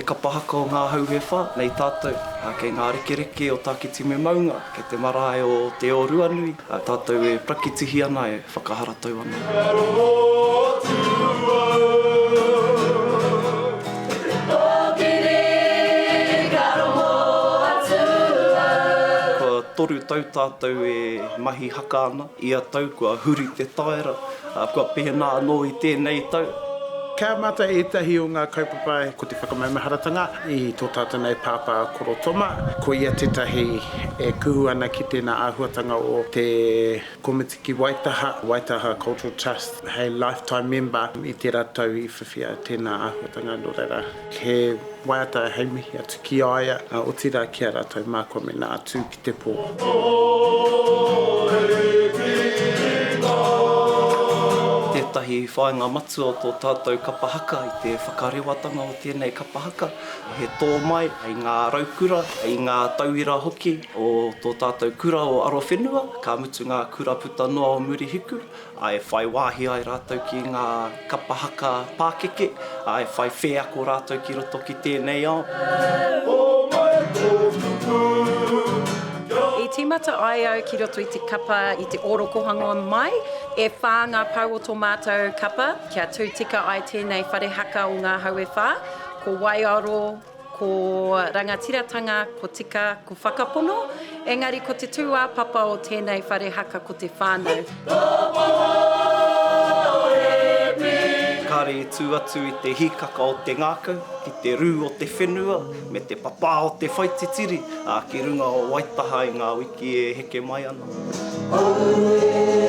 te kapa haka o Ngā Hau e Whā, nei tātou, kei ngā rekereke o Tākitimu maunga, kei te marae o Te Ōruanui, tātou e rakitihi ana, e whakaharatau ana. Kua toru tau tātou e mahi haka ana, ia tau kua huri te taera, kua pēnā anō i tēnei tau. Ka mata ētahi o ngā kaupapa ko te whakamaumaharatanga i tō tātou nei pāpā Koro Toma, ko ia tētahi e kuhu ana ki tēnā āhuatanga o te Komiti ki Waitaha, Waitaha Cultural Trust, hei lifetime member i tērā tau i whiwhia tēnā āhuatanga nō reira he waiata hei mihi atu ki a ia, otirā ki a rātou mā kua mena atu ki te pō. Tētahi whāinga matua o tō tātou kapa haka i te whakarewatanga o tēnei kapa haka, he tō mai i ngā raukura, i ngā tauira hoki o tō tātou kura o Arowhenua, ka mutu ngā kura puta noa o Murihiku, ā, e whai wāhi ai rātou ki ngā kapa haka pākeke, ā, e whai wheako rātou ki roto ki tēnei ao. I tīmata ai au ki roto i te kapa i te ōrokohanga mai. E whā ngā pou o tō mātou kapa kia tū tika ai tēnei whare haka o Ngā Hau e Whā, ko Waiaro, ko rangatiratanga, ko tika, ko whakapono, engari ko te tūāpapa o tēnei whare haka ko te whānau. Kāre i tū atu i te hīkaka o te ngākau, ki te rū o te whenua, me te papā o te whaititiri, ā, ki runga o Waitaha i ngā wiki e heke mai ana.